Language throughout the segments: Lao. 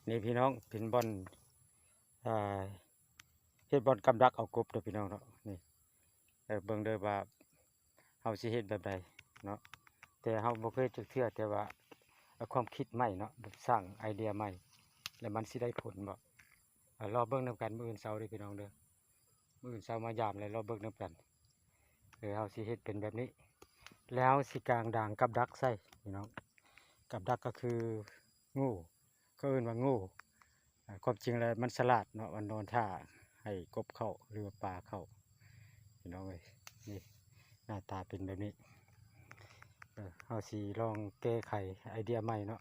ນີ້ພີ່ນ້ອງ ເປັນບ່ອນ ອ່າ ເຮັດບ່ອນກັບດັກເອົາກົບເດີພີ່ນ້ອງເນາະ. ນີ້ ເອີ ເບິ່ງເດີວ່າເຮົາຊິເຮັດແບບໃດເນາະ ແຕ່ເຮົາບໍ່ເຄີຍເຮັດຈັກເທື່ອ ແຕ່ວ່າເອົາຄວາມຄິດໃໝ່ເນາະ ແບບສ້າງໄອເດຍໃໝ່ ແລ້ວມັນຊິໄດ້ຜົນບໍ່. ເອີ ລໍເບິ່ງນຳກັນມື້ອື່ນເຊົ້າເດີພີ່ນ້ອງເດີ. ມື້ອື່ນເຊົ້າມາຢາມ ແລ້ວລໍເບິ່ງນຳກັນ. ເອີ ເຮົາຊິເຮັດເປັນແບບນີ້ ແລ້ວເຮົາຊິກາງດາງກັບດັກໃສ່ພີ່ນ້ອງ. ກັບດັກກໍຄືງູ ເຂົາເອີ້ນວ່າງູ. ອ່າ ຄວາມຈິງແລ້ວມັນສະຫຼາດເນາະ ມັນນອນຖ້າໃຫ້ກົບເຂົ້າ ຫຼືວ່າປາເຂົ້າ ພີ່ນ້ອງເອີຍ. ນີ້ໜ້າຕາເປັນແບບນີ້. ເອີ ເຮົາຊິລອງແກ້ໄຂໄອເດຍໃໝ່ເນາະ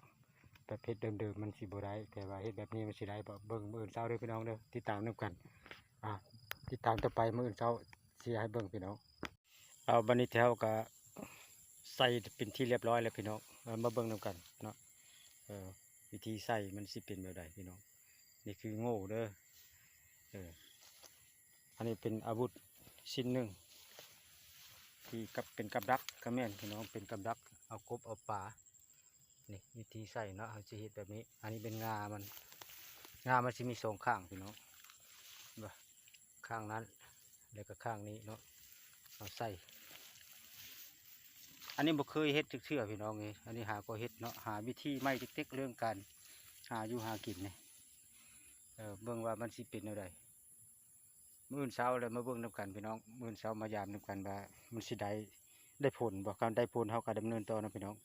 ແບບເຮັດເດີມໆມັນຊິບໍ່ໄດ້ ແຕ່ວ່າເຮັດແບບນີ້ມັນຊິໄດ້ບໍ່ ເບິ່ງມື້ອື່ນເຊົ້າເດີພີ່ນ້ອງເດີ. ຕິດຕາມນຳກັນ ອ່າ ຕິດຕາມຕໍ່ໄປ ມື້ອື່ນເຊົ້າຊິໃຫ້ເບິ່ງພີ່ນ້ອງ. ເອົາ ບັດນີ້ແຖວກໍໃສ່ເປັນທີ່ລຽບຮ້ອຍແລ້ວພີ່ນ້ອງ. ເອີ ມາເບິ່ງນຳກັນເນາະ ເອີ ວິທີໃສ່ມັນຊິເປັນແບບໃດພີ່ນ້ອງ. ນີ້ຄືງູເດີ. ເອີ ອັນນີ້ເປັນອາວຸດຊິ້ນໜຶ່ງ ທີ່ກັບ ເປັນກັບດັກກໍແມ່ນພີ່ນ້ອງ ເປັນກັບດັກເອົາກົບເອົາປາ. ນີ້ວິທີໃສ່ເນາະ ເຮົາຊິເຮັດແບບນີ້. ອັນນີ້ເປັນງາມັນ ງາມັນຊິມີສອງຂ້າງພີ່ນ້ອງ ເຫັນບໍ່ ຂ້າງນັ້ນ ແລ້ວກໍຂ້າງນີ້ເນາະ ເອົາໃສ່. ອັນນີ້ບໍ່ເຄີຍເຮັດຈັກເທື່ອພີ່ນ້ອງເອີຍ ອັນນີ້ຫາກໍເຮັດເນາະ ຫາວິທີໃໝ່ເຕັກໆ ເລື່ອງການຫາຢູ່ຫາກິນນີ້. ເອີ ເບິ່ງວ່າມັນຊິເປັນແນວໃດ. ມື້ອື່ນເຊົ້າແລ້ວມາເບິ່ງນຳກັນພີ່ນ້ອງ ມື້ອື່ນເຊົ້າມາຢາມນຳກັນວ່າມັນຊິໄດ້ ໄດ້ຜົນບໍ່. ຄັນໄດ້ຜົນເຮົາກໍດຳເນີນຕໍ່ເນາະພີ່ນ້ອງ.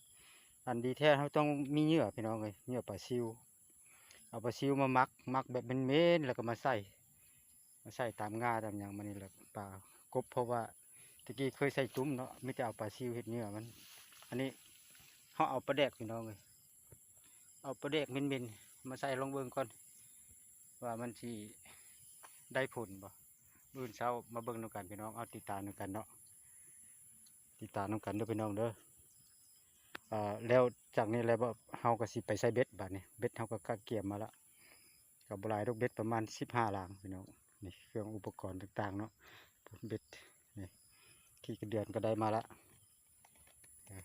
ອັນດີແທ້ເຮົາຕ້ອງມີເຫຍື່ອພີ່ນ້ອງເອີຍ ເຫຍື່ອປາຊິວ. ເອົາປາຊິວມາໝັກ ໝັກແບບເໝັນໆ ແລ້ວກໍມາໃສ່ ມາໃສ່ຕາມງ່າຕາມຫຍັງມານີ້ແຫຼະ ປາກົບ. ເພາະວ່າແຕ່ກີ້ເຄີຍໃສ່ຕຸ້ມເນາະ ມີແຕ່ເອົາປາຊິວເຮັດເຫຍື່ອມັນ. ອັນນີ້ເຮົາເອົາປາແດກພີ່ນ້ອງເອີຍ ເອົາປາແດກເໝັນໆມາໃສ່ລອງເບິ່ງກ່ອນ ວ່າມັນຊິໄດ້ຜົນບໍ່. ມື້ອື່ນເຊົ້າມາເບິ່ງນຳກັນພີ່ນ້ອງ ເອົາຕິດຕາມນຳກັນເນາະ ຕິດຕາມນຳກັນເດີພີ່ນ້ອງເດີ. ເອີ ແລ້ວຈາກນີ້ແລ້ວເຮົາກໍຊິໄປໃສ່ເບັດບາດນີ້. ເບັດເຮົາກໍກະກຽມມາລະ ກໍບໍ່ຫຼາຍດອກ ເບັດປະມານສິບຫ້າລາງພີ່ນ້ອງ. ນີ້ເຄື່ອງອຸປະກອນຕ່າງໆເນາະ ເບັດ ນີ້ ຂີ້ກະເດືອນກໍໄດ້ມາລະ. ເອີ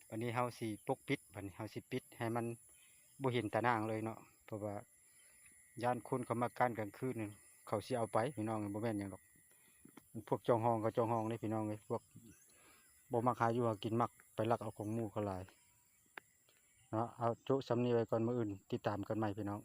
ບັດນີ້ເຮົາຊິປົກປິດ ບັດນີ້ເຮົາຊິປິດໃຫ້ມັນບໍ່ເຫັນຕາໜ່າງເລີຍເນາະ ເພາະວ່າຢ້ານຄົນເຂົາມາກ້ານກາງຄືນ ເຂົາຊິເອົາໄປພີ່ນ້ອງ. ບໍ່ແມ່ນຫຍັງດອກ ພວກຈອງຫ້ອງເຂົາຈອງຫ້ອງເດ້ພີ່ນ້ອງເອີຍ ພວກບໍ່ມັກຫາຢູ່ຫາກິນ ມັກໄປລັກເອົາຂອງໝູ່ເຂົາຫຼາຍເນາະ. ເອົາໂຈະສ່ຳນີ້ໄວ້ກ່ອນ ມື້ອື່ນຕິດຕາມກັນໃໝ່ພີ່ນ້ອງ.